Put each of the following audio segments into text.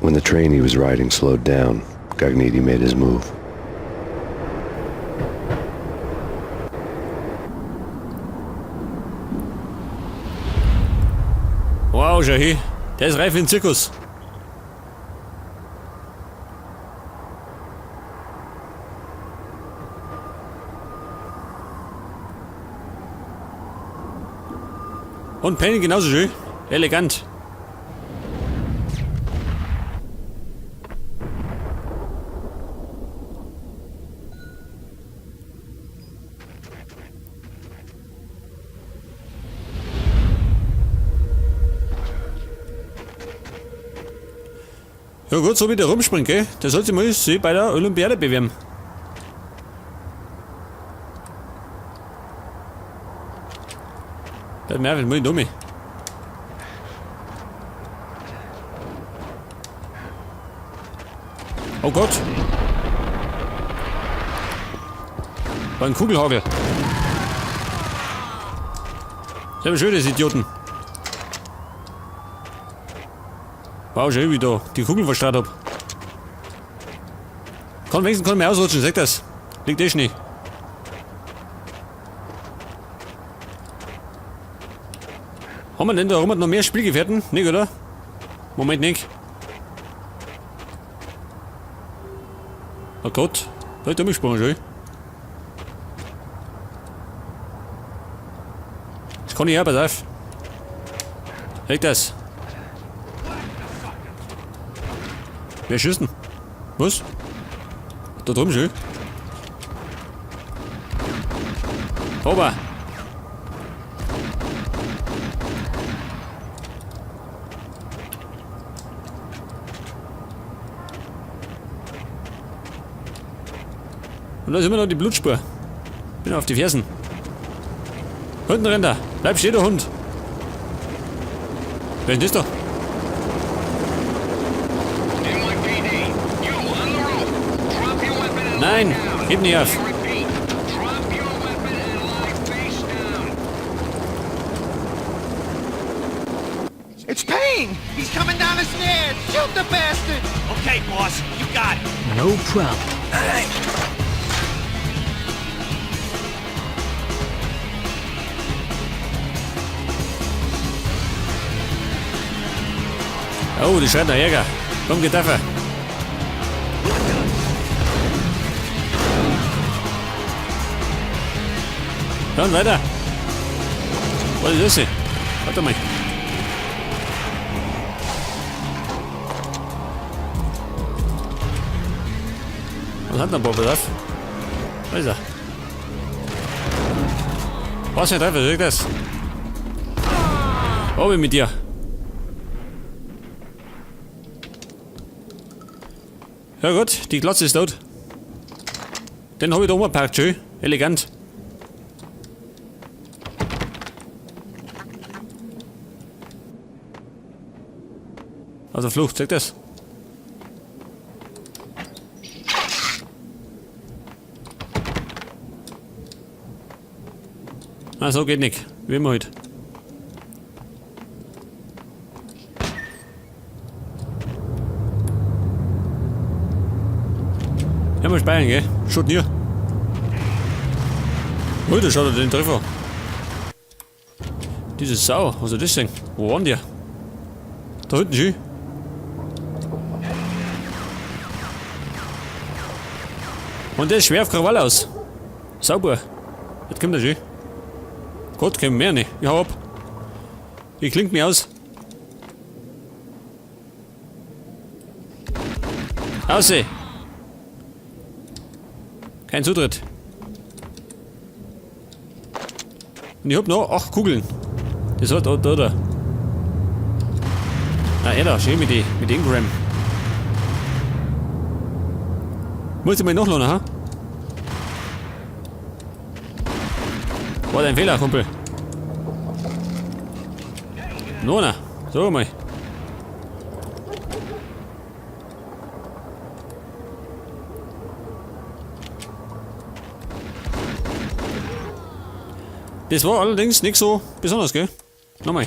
When the train he was riding slowed down, Gognitti made his move. Wow, schau hin. Der ist reif für den Zirkus. Und Penny genauso schön. Elegant. Ja gut, so wie der rumspringt, gell? Der sollte sich mal sich bei der Olympiade bewerben. Der Mervin, muss ich dumme. Oh Gott! War ein Kugelhagel. Sehr schön, das Idioten. Wow, schön, wie da die Kugel verstrahlt hab. Kann wenigstens kann mehr ausrutschen, sag das. Liegt eh Schnee. Haben wir denn da rum noch mehr Spielgefährten? Nicht, oder? Moment, nicht. Oh Gott, da ist der gesprungen, schön. Das kann ich auch, pass auf. Leg das. Wer schießt denn? Was? Da drüben schön. Ober. Und da ist immer noch die Blutspur. Bin auf die Fersen. Hinten rennt er. Bleib stehen, du Hund. Wer ist denn das da? Nein, gib nicht auf. It's Payne! He's coming down the stairs! Shoot the bastard! Okay, boss, you got it. No problem. Oh, die schreit nach Ärger. Komm, geh dafür. Dann weiter. Was ist das denn? Warte mal. Was hat denn der Bob das? Da ist er. Was für ein Treffer, ist das? Oh, wie mit dir. Ja gut, die Glotze ist tot. Den hab ich da umgepackt, schön. Elegant. Also Flucht, zeig das. Ah, so geht nicht. Wie immer halt. Ja, mal speichern, gell? Schaut nie. Ui, da schaut er den Treffer. Diese Sau, was ist das denn? Wo waren die? Da hinten schön. Und der ist schwer auf Krawall aus. Sauber. Jetzt kommt er schön. Gott, kommt mehr nicht. Ich hau ab. Ich klingt mir aus. Ausseh. Kein Zutritt. Und ich hab noch 8 Kugeln. Das hat da, da, da. Ah, er da, schön mit, die, mit Ingram. Muss ich mal nachladen, ha? War dein Fehler, Kumpel. Nona, so mal. Das war allerdings nicht so besonders, gell? Nochmal.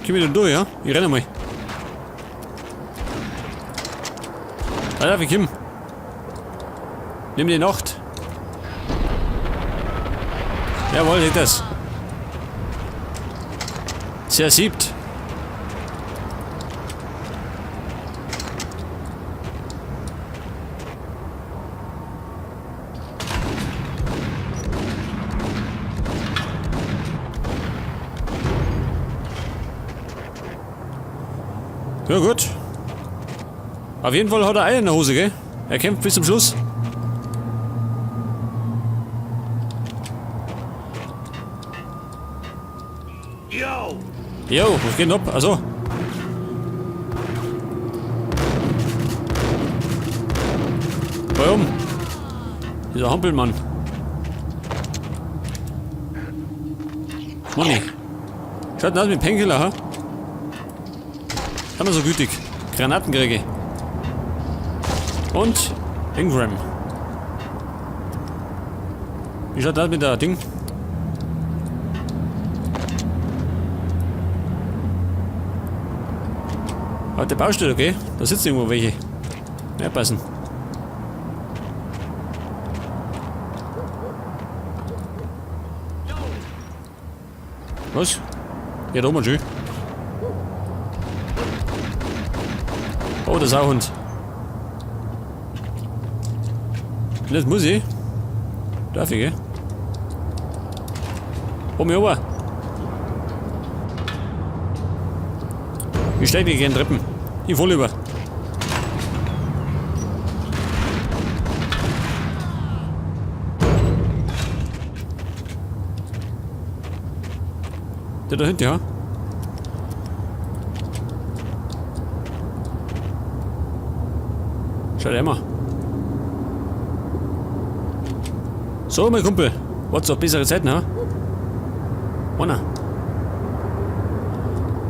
Komm ich da durch, ja? Ich renne mal. Da darf ich hin. Nimm die Nacht. Jawohl, seht das. Sehr siebt. Ja gut. Auf jeden Fall hat er Eier in der Hose, gell? Er kämpft bis zum Schluss. Yo! Jo, was geht denn ab? Also. Warum? Dieser Hampelmann. Money. Schaut denn aus mit dem Painkiller, ha? Haben wir so gütig. Granaten kriege. Und Ingram. Wie schaut das mit der Ding? Ah, der Baustelle, okay? Da sitzen irgendwo welche. Mehr passen. Was? Ja, da oben schön. Oh, der Sauhund. Das muss ich. Darf ich, gell? Hol mich runter. Ich steig nicht gerne Treppen. Ich fahr lieber. Der da hinten, ja? Schaut immer. So, mein Kumpel. What's auf bessere Zeiten, ha? Einer.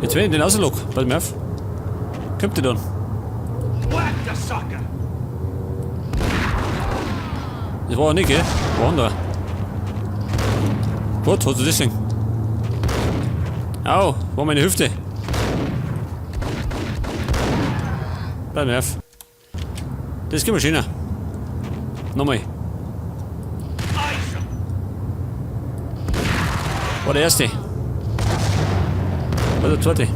Jetzt werde ich den rauslog. Pass mir auf. Kommt der dann? Whack the sucker! Das war er nicht, gell? War anderer. Gott, hast du das denn? Au, war meine Hüfte. Pass mir auf. Das geht mir schöner. Nochmal. War der erste. War der zweite.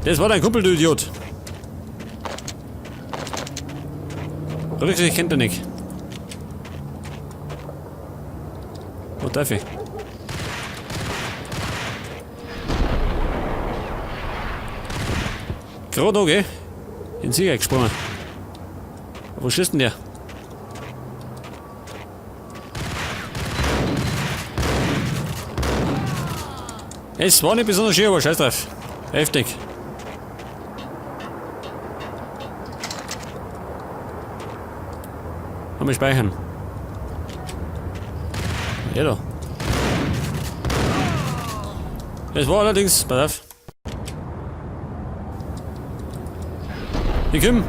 Das war dein Kumpel, du Idiot. Richtig, kennt er nicht. Wo darf ich? Gerade noch, gell? In den Sieger gesprungen. Wo schießt denn der? Es war nicht besonders schön, aber scheiß drauf. Heftig. Mal speichern. Ja da. Es war allerdings, pass auf. Ich komm.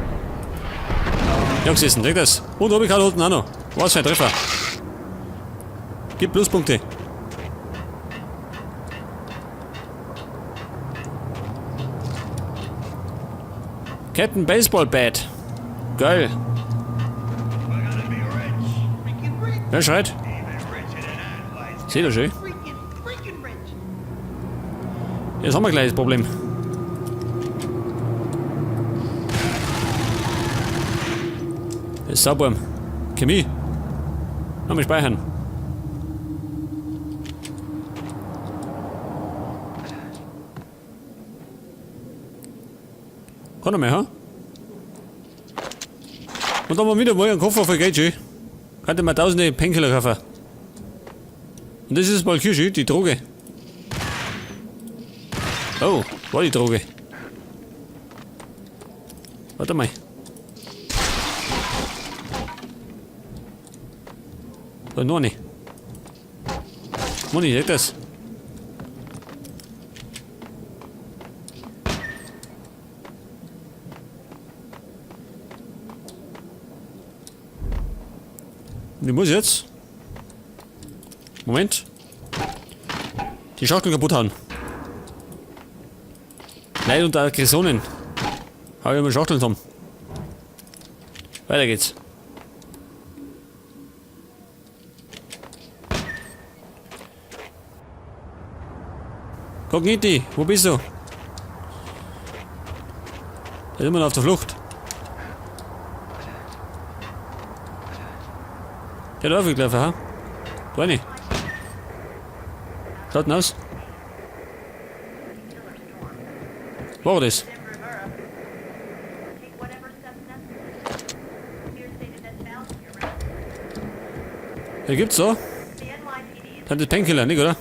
Ja, gesessen, krieg das. Und hab ich gerade unten auch noch. Was für ein Treffer. Gib Pluspunkte. Captain Baseball Bat. Geil. Wer schreit? Seht ihr schön? Jetzt haben wir gleich das Problem. Das ist sauber. Chemie. Nochmal speichern. Kann er mehr, ha? Und dann haben wir wieder mal einen Koffer voll Geld, schön. Könnte man tausende Painkiller kaufen. Und das ist mal Kirsche, die Droge. Oh, war die Droge. Warte mal. Da noch eine. Moni, seht das? Und ich muss jetzt. Moment. Die Schachtel kaputt hauen. Leid unter Aggressionen. Hau ich immer Schachteln zusammen. Weiter geht's. Cogniti, wo bist du? Der ist immer noch auf der Flucht. Der hat aufgelaufen, ha? Da nicht. Schaut denn aus? War das? Ja, gibt's so? Dann das Painkiller, nicht, oder?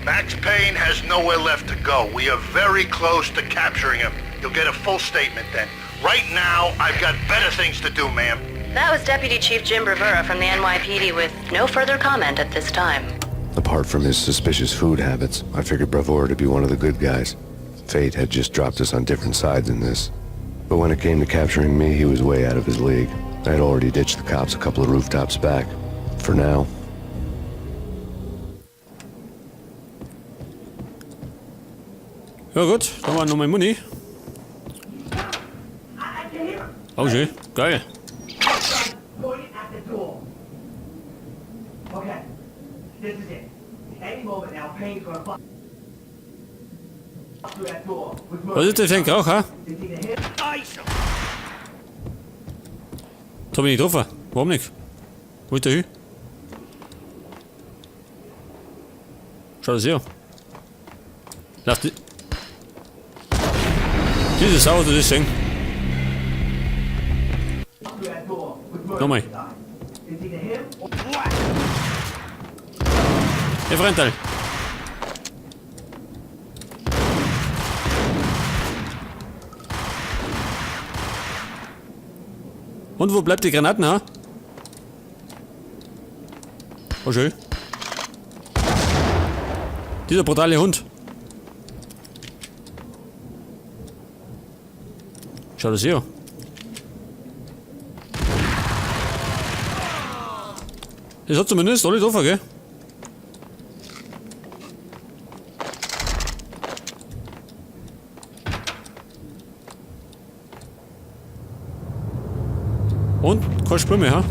Max Payne has nowhere left to go. We are very close to capturing him. You'll get a full statement then. Right now, I've got better things to do, ma'am. That was Deputy Chief Jim Bravura from the NYPD with no further comment at this time. Apart from his suspicious food habits, I figured Bravura to be one of the good guys. Fate had just dropped us on different sides in this. But when it came to capturing me, he was way out of his league. I had already ditched the cops a couple of rooftops back. For now. Ja gut, da war nochmal Muni. Oh schön, geil. Point at the door. Okay, this is it. Any moment now, Payne's gonna bust through that door with Was ist das für ein Krauch, ha? It's either him Ice him. Da bin ich getroffen. Warum nicht? Wo ist der hin? Schau das hier. Lass die. Diese Sau, du das sehen. through that door with murder. Nochmal. It's either him or Der Fremdteil. Und wo bleibt die Granaten, ha? Oh, schön. Dieser brutale Hund. Schau das hier. Das hat zumindest alle getroffen, gell? Und? Keine Spur mehr, ha?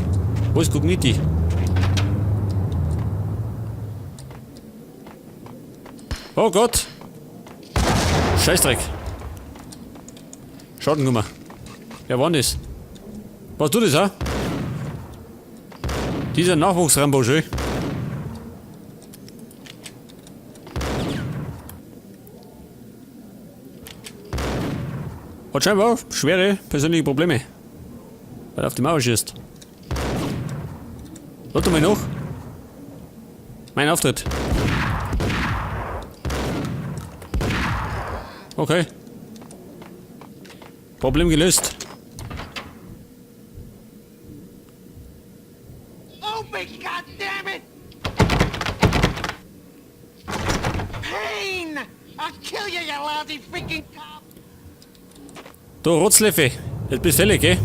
Wo ist Cogniti? Oh Gott! Scheißdreck! Schaden Wer war denn das? Was tut das, ha? Dieser Nachwuchs-Rambo, schön. Hat scheinbar schwere persönliche Probleme. Weil er auf die Mauer schießt. Warte mal noch. Mein Auftritt. Okay. Problem gelöst. Open, goddammit! Payne! I'll kill you, you lousy freaking cop! Du Rotzleffe, jetzt bist du fällig, gell?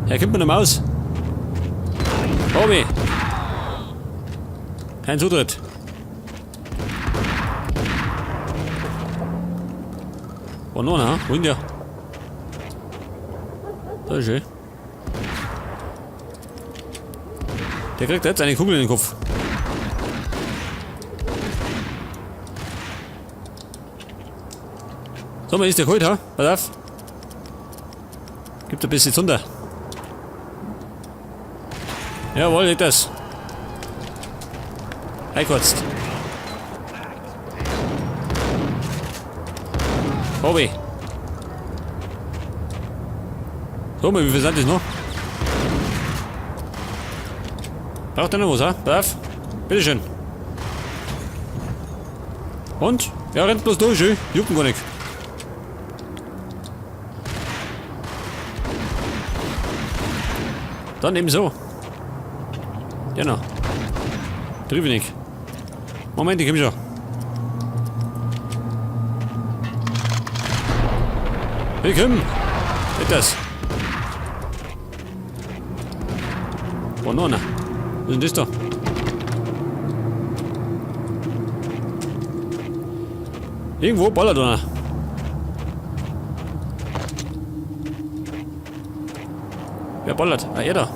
Ja, kommt man noch aus. Bobby! Kein Zutritt. Oh, noch einer, wo ist denn der? Da ist er. Der kriegt jetzt eine Kugel in den Kopf. So, mal ist der geholt, ha? Pass auf. Gibt ein bisschen Zunder. Jawohl, geht das. Eingekotzt. Bobby. So, mal, wie viel sind das noch? Braucht er noch was, ha? Pass auf. Bitteschön. Und? Ja, rennt bloß durch, ey. Jucken gar nicht. Dann eben so. Genau. Drübenig. Moment, ich komm schon. Ich komm. Geht das. noch einer. Was ist denn das da? Irgendwo ballert einer. Wer ballert? Ah, er da.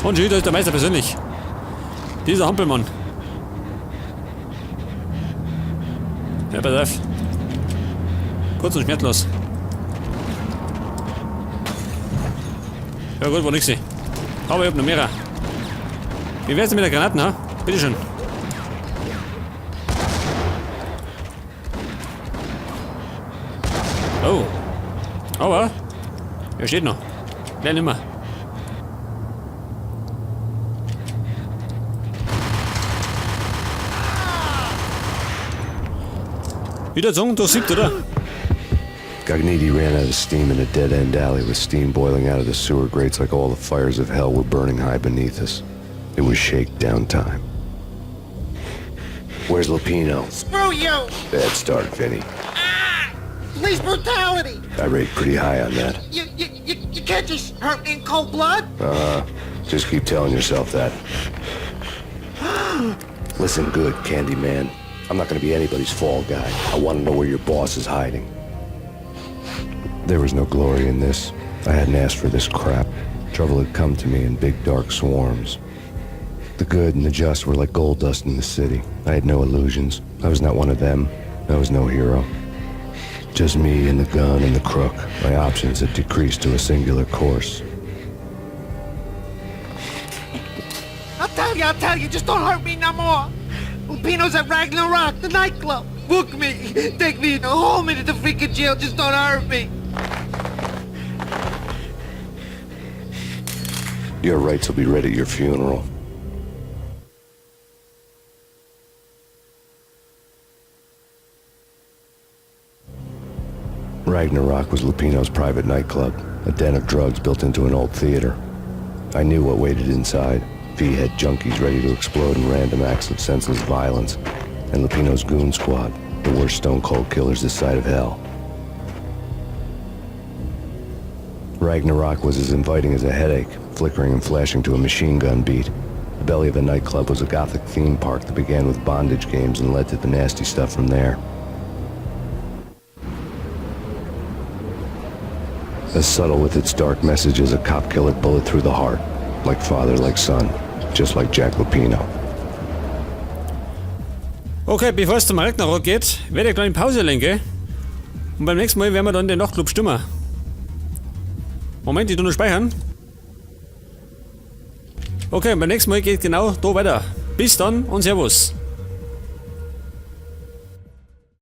Und da ist der Meister persönlich. Dieser Hampelmann. Ja, pass auf. Kurz und schmerzlos. Ja gut, war nix. Aber ich hab noch mehrere. Wie wär's denn mit der Granaten, ha? Bitteschön. Oh. Aber er steht noch. Gleich nimmer. Wieder sagen, du siebt, oder? Gognitti ran out of steam in a dead-end alley with steam boiling out of the sewer grates like all the fires of hell were burning high beneath us. It was shakedown time. Where's Lupino? Screw you! Bad start, Vinny. Police brutality! I rate pretty high on that. You can't just hurt me in cold blood! Just keep telling yourself that. Listen good, Candyman. I'm not gonna be anybody's fall guy. I want to know where your boss is hiding. There was no glory in this. I hadn't asked for this crap. Trouble had come to me in big dark swarms. The good and the just were like gold dust in the city. I had no illusions. I was not one of them. I was no hero. Just me and the gun and the crook. My options had decreased to a singular course. I'll tell you, just don't hurt me no more! Lupino's at Ragnarok, the nightclub! Book me! Take me, hold me to the freaking jail, just don't hurt me! Your rights will be read at your funeral. Ragnarok was Lupino's private nightclub, a den of drugs built into an old theater. I knew what waited inside. V-head junkies ready to explode in random acts of senseless violence, and Lupino's goon squad, the worst stone-cold killers this side of hell. Ragnarok was as inviting as a headache, flickering and flashing to a machine gun beat. The belly of the nightclub was a gothic theme park that began with bondage games and led to the nasty stuff from there. As subtle with its dark message as a cop killer bullet through the heart. Like father, like son. Just like Jack Lupino. Okay, bevor es zum Ragnarok geht, werde ich gleich in Pause lenken. Und beim nächsten Mal werden wir dann den Nachtclub stürmen. Moment, ich tu noch speichern. Okay, beim nächsten Mal geht genau da weiter. Bis dann und Servus.